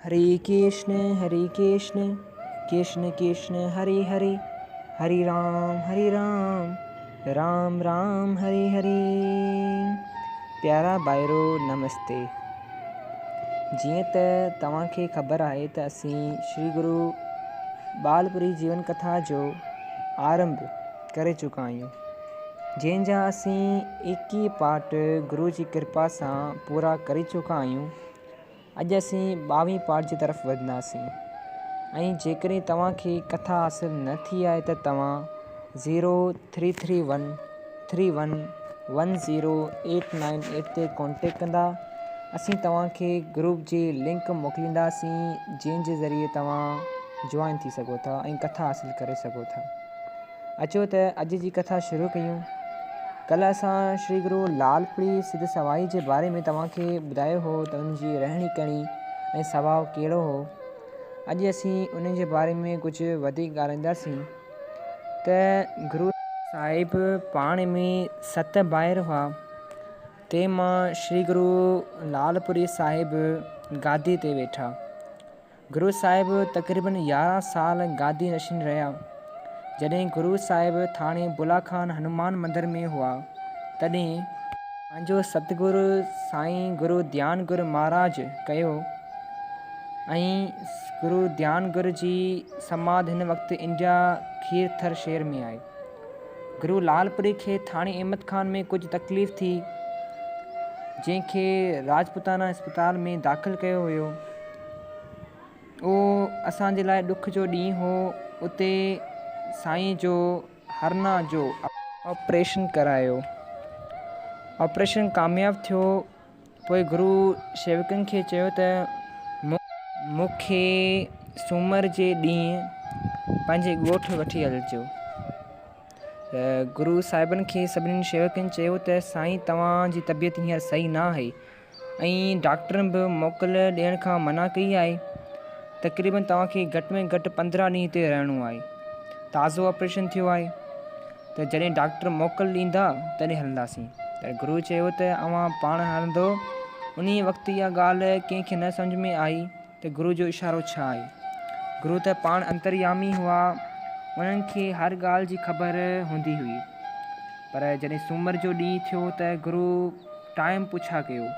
هري ڪرشن هري ڪرشن ڪرشن ڪرشن هري هري هري رام هري رام رام رام هري هري پيارا ڀائرو نمستي جيئن ته توهان کي خبر آهي ته اسين شري گرو ٻالپوري جيون ڪٿا جو آرنڀ ڪري چڪا آهيون جنهن جا اسين ايڪيهه پارٽ گرو جي ڪرپا سان پورا ڪري چڪا آهيون اڄ اسين ٻاويهين پارٽ جي طرف وڌنداسين ۽ جيڪڏهن توهان کي ڪٿا حاصل نه ٿي آهي ته توهان zero three three one three one one zero eight nine eight تي ڪانٽيڪٽ ڪندا اسين توهان کي گروپ جي لنڪ موڪلينداسين جنهن جي ذريعي توهان جوائن ٿي سگهو ٿا ۽ ڪٿا حاصل ڪري سگهو ٿا. اچو ته اڄ جي ڪٿا شروع ڪيون. ڪلهه اسان شري گرو لال پري سڌ سوائي جي باري ۾ توهان کي ٻڌايو هو ته ان جي رهڻي ڪهڻي ۽ سڀاء ڪهڙو هو. اڄ اسين انهن جي باري ۾ ڪجهه وڌيڪ ڳالهائينداسين ته گرو صاحب پاڻ ۾ ست ڀائر هئا تنهن مان شري گرو لال پوري صاحب گادي تي ويٺا. گرو صاحب تقريباً يارهن سال گادي نشين رهيا. جڏهن گرو صاحب ٿاڻي بولا خان هنومان مندر ۾ هئا، تڏهن. پنهنجو ستگر سائين گرو ڌيان گر مهاراج ڪيو ۽ گرو ڌيان گر جي سماڌ هن وقت انڊيا کير ٿر شهر ۾ آهي. گرو لالپوري کي ٿاڻي احمد خان ۾ ڪجهه تڪليف ٿي، جنهن کي راجپوتانا اسپتال ۾ داخل ڪيو ويو. اهو اسان جي لاء ڏک جو ڏينهن هو. اتي سائين جو هرنا جو. آپريشن ڪرايو. آپريشن ڪامياب ٿيو. پوء گرو شيوڪن کي چيو ته مون کي سومر جي ڏينهن پنهنجي ڳوٺ وٺي هلجو. ته گرو صاحبن کي سڀني شيوڪن چيو ته سائين توهان جي طبيعت هينئر صحيح نه آهي. ۽ ڊاڪٽرن به موڪل ڏيڻ کان منع ڪئي آهي. تقريبن توهان کي گهٽ ۾ گهٽ 15 ڏينهن هتي رهڻو آهي. تازو آپريشن ٿيو آهي ته جڏهن ڊاڪٽر موڪل ڏيندا تڏهن هلنداسين. ته گرو چيو ته اوهان پاڻ هلندو. انهيء وقت اها ڳالهه ڪنهن کي نه سمجهه ۾ آئي ته گرو جو اشارو ڇا آهي. گرو ته پاڻ انتريامي هئا، انهن کي هر ڳالهه جي خبر هوندي هئي. پر جڏهن سومر جو ڏينهن ٿيو ته گرو ٽائيم پڇا ڪيو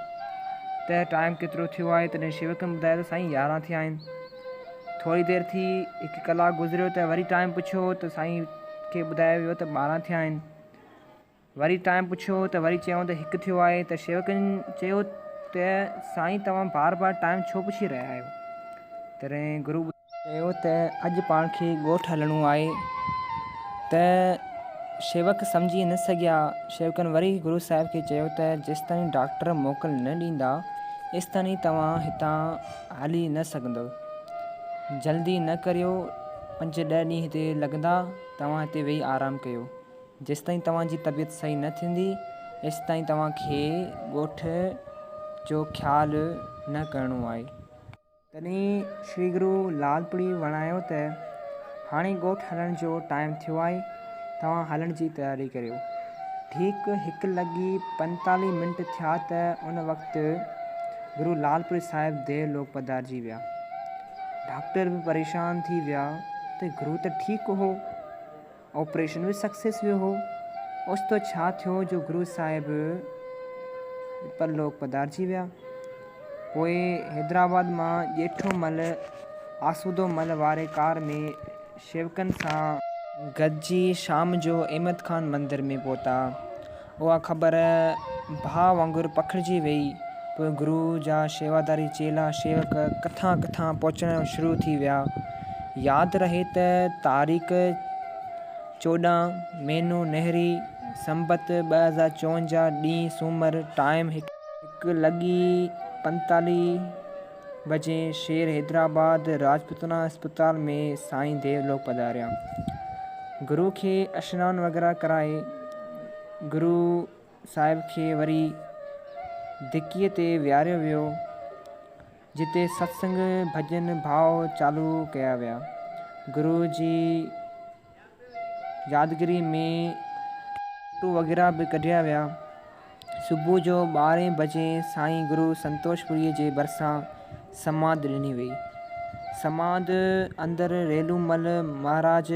ته ٽائيم ڪيترو ٿيو آهي تڏهن شيوڪن ٻڌايو ته سائين 11 ٿيا آهن. ٿوري دير ٿي هڪ ڪلاڪ گذريو ته وري ٽائيم پڇيو ته سائين کي ٻڌايو ويو ته 12 ٿيا آهن. وري ٽائيم پڇيو ته وري چيائون ته هڪ ٿيو آهي ته شيوڪن چيو ته سائين توهان بار بار ٽائيم ڇو پڇي رهيا آهيو؟ تڏهن گرو. چيو ته اڄ پاڻ کي ڳوٺ هلڻو آهي ته شيوڪ سمجهي نه سگهيا. شيوڪن وري گرو صاحب کي چيو ته جيستائين ڊاڪٽر موڪل نه ڏيندا ايستائين توهان هتان هلي نه سگهندؤ. جلدي نه ڪريو پنج ڏهه ڏينهن هتي لڳندا توهان هتي ويهي آرام ڪيو. جيستائين توهان جي طبيعت صحيح نه ٿيندي ايستائين توهان کي ڳوٺ جو خيال نه ڪرڻو آهي. تڏهن شري گرو لالپڙي وڻايو ته هاڻي ڳوٺ هلڻ جو ٽائيم ٿيو آهي، توهان هلڻ جي تياري ڪريو. ٺيڪ هڪ لڳي 45 منٽ ٿيا ته ان وقت گرو لالپوري صاحب ديو لوڪ پڌارجي ويا. ڊاڪٽر به پريشان ٿي ويا ته گرو ته ٺيڪ هو. آپريشن به سڪسيس ويو هو. اوچتو ڇا ٿيو جو گرو صاحب پرلوڪ پڌارجي ويا. پوء حيدرآباد مان ڄيٺو مل آسودو مل واري ڪار ۾ شيوڪن سان. گڏجي شام جو احمد خان مندر ۾ پهتا. اها خبر باهه وانگر پکڙجي ويئي. پوء گرو جا شيواداري چيلا شيوڪ ڪٿان ڪٿان پهچڻ شروع ٿي ويا. ياد رهي ته تاريخ 14 مهينو نهري سنبت 2054 ڏينهن سومر ٽائيم هڪ لڳي 45 بجي شهر حيدرآباد راجپوتانا اسپتال ۾ سائين ديو لوڪ پڌاريا. گرو کي اشنان وغيره ڪرائي گرو صاحب کي وري ڌڪيء تي ويهاريو ويو، جتي ستسنگ ڀڄن ڀاء چالو ڪيا ويا. گرو جي يادگيري ۾ فوٽو وغيره به ڪڍيا ويا. صبح جو ٻارهين بجي سائين گرو سنتوش پوريء جي ڀرسان سماڌ ڏني وئي. سماڌ اندر ريلو مل، مهاراج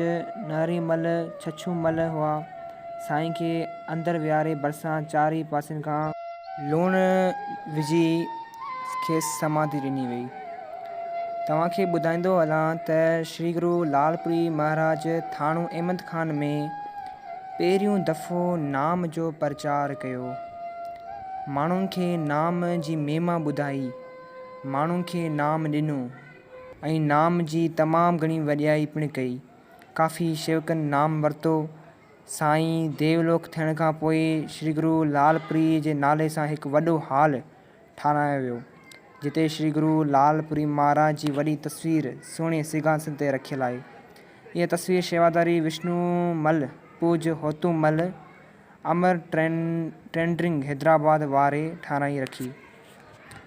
نهري مل، ڇڇو مل هئا. سائين کي اندر ويهاري ڀرسان چارئي پاسن کان. لوڻ وجهي کيس سماڌي ڏني وئي. توهان کي ٻڌائيندو هلان ته شري گرو لالپوري مهاراج ٿاڻو احمد خان ۾ پهريون دفعو نام جو پرچار ڪيو. ماڻهن کي نام جي مهما ٻڌائي، ماڻهن کي نام ڏنو ۽ نام جي تمام گهڻي وڏيائي پڻ ڪئي. ڪافي شيوڪن نام ورتو. سائين ديولوڪ ٿيڻ کان پوء شري گرو لالپوري جي نالي سان هڪ وڏو هال ٺارايو ويو، جتي شري گرو لالپوري مهاراج جي وڏي تصوير سهڻي سنگهاسن تي رکيل آهي. اها تصوير شيواداري وشنو مل پوج هوتو مل امر ٽرينڊرنگ حيدرآباد واري ٺاراهي رکي،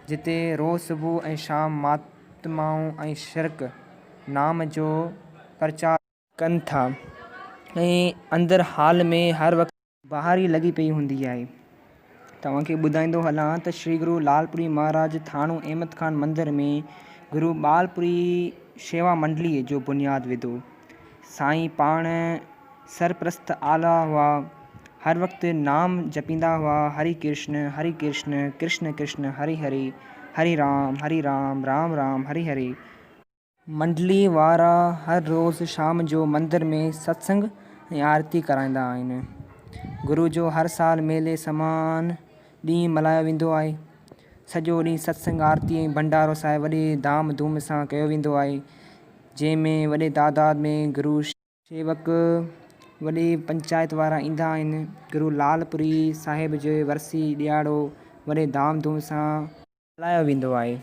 جتي روز صبح ۽ شام مهاتمائون ۽ شرڪ نام جو پرچار ڪن ٿا ۽ اندر هال ۾ هر وقت. بهاري لڳي پئي هوندي آهي. توهان کي ٻڌائيندو هلان ته شري گرو لالپوري مهاراج ٿاڻو احمد خان مندر ۾ گرو ٻالپوري شيوا منڊلي جو بنياد وڌو. سائين پاڻ سرپرست اعليٰ هئا. هر وقت نام جپيندا هئا هري ڪرشن هري ڪرشن ڪرشن ڪرشن هري هري هري رام هري رام رام رام هري هري. منڊلي وارا هر روز شام جو مندر ۾ ستسنگ ۽ آرتي ڪرائيندا آهن. گرو جو هر سال ميلي سمان ڏينهن ملهايو ويندو آهي. سڄو ڏينهن ستسنگ، آرتي ۽ ڀنڊارو صاحب وڏي ڌام ڌوم سان ڪيو ويندو آهي، جنهن ۾ وڏي تعداد ۾ گرو شيوڪ، وڏي پنچائت وارا ايندا آهن. گرو لالپوري صاحب جو ورسي ڏهاڙو وڏي ڌام ڌوم سان. ملهايو ويندو آهي.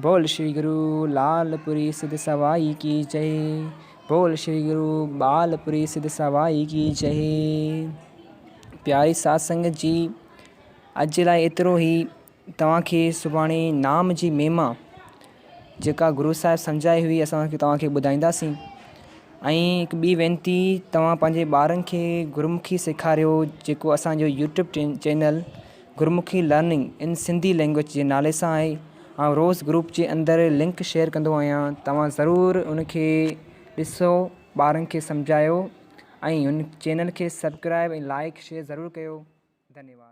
بول شري گرو لال پوري سڌ سوائي ڪي جئي بول شري گرو بال پوري سڌ سوائي ڪي جئي پياري سات سنگت جي اڄ جي لاء ايترو ئي توهان کي سڀاڻي نام جي مهما جيڪا گرو صاحب سمجهائي هئي اسان توهان کي ٻڌائينداسين ۽ هڪ ٻي وينتي توهان پنهنجي ٻارن کي گرمکي سيکاريو جيڪو اسانجو YouTube channel Gurmukhi learning in Sindhi language جي نالي سان آهي آئون روز گروپ جي اندر لنڪ شيئر ڪندو آهيان توهان ضرور ان کي ڏسو ٻارن کي سمجهايو ۽ ان چينل کي سبڪرائب ۽ لائڪ شيئر ضرور ڪيو ڌنيواد.